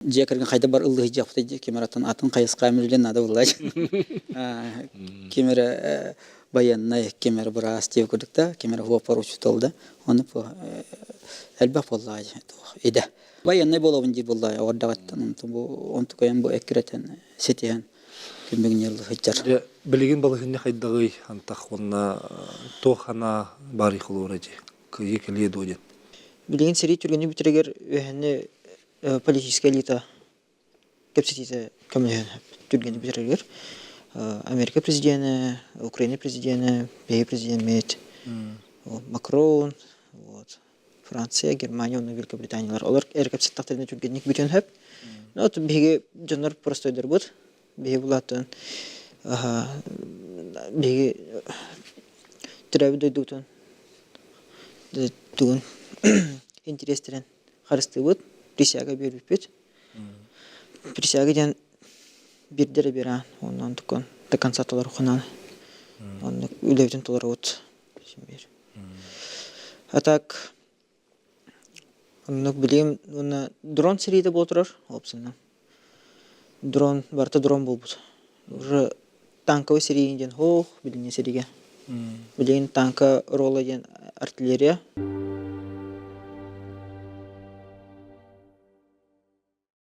Дьиэ кэргэн хайда бар ыллыһыйдьахпытай дии, ким эрэ атын атын хайысха мүллэн наада булла. Ким эрэ байыаннай, ким эрэ быраас диэбит курдук да, ким эрэ хуоппар учуутал да, ону элбэх буоллаҕа идэ. Байыаннай буолабын диир буоллаҕа оҕордаҕыттан онтон бу онтукайын бу эккирэтэн ситиһэн күн бүгүн сылдьар. Дьэ, билигин балаһыанньа хайдаҕый антах уонна туох анаа баарый холуора дии кыайыы кэлиэ дуо диэн. Билигин сэрии түргэнник бүтэригэр үөһэни политическая элита кэпсэтиитэ көмөлөһөн түргэнник бүтэрэригэр Америка президенэ, Украина президенэ, биһиги президеммит Макрон, вот, Франция, Германия уонна Великобританиялар олор эр кэпсэттэхтэринэ түргэнник бүтүөн сөп. Ну, вот биһиги дьоннор простойдорбут. Биһиги булааттан биһиги төрөөбүт дойдубутун тугун интириэстэрин харыстыыбыт, присяга биэрбиппит. Присяга диэн биирдэ эрэ биэрэҕин уонна онтуккун до конца толоруххунаан оннук үлэбитин толоробут син биир. А так оннук билигин уонна дрон сэриитэ буола турар уопсайынан. Дрон барыта дрон буолбут. Уже танковый сэрии диэн суох билиҥҥи сэриигэ. Билигин танка рола диэн артиллерия.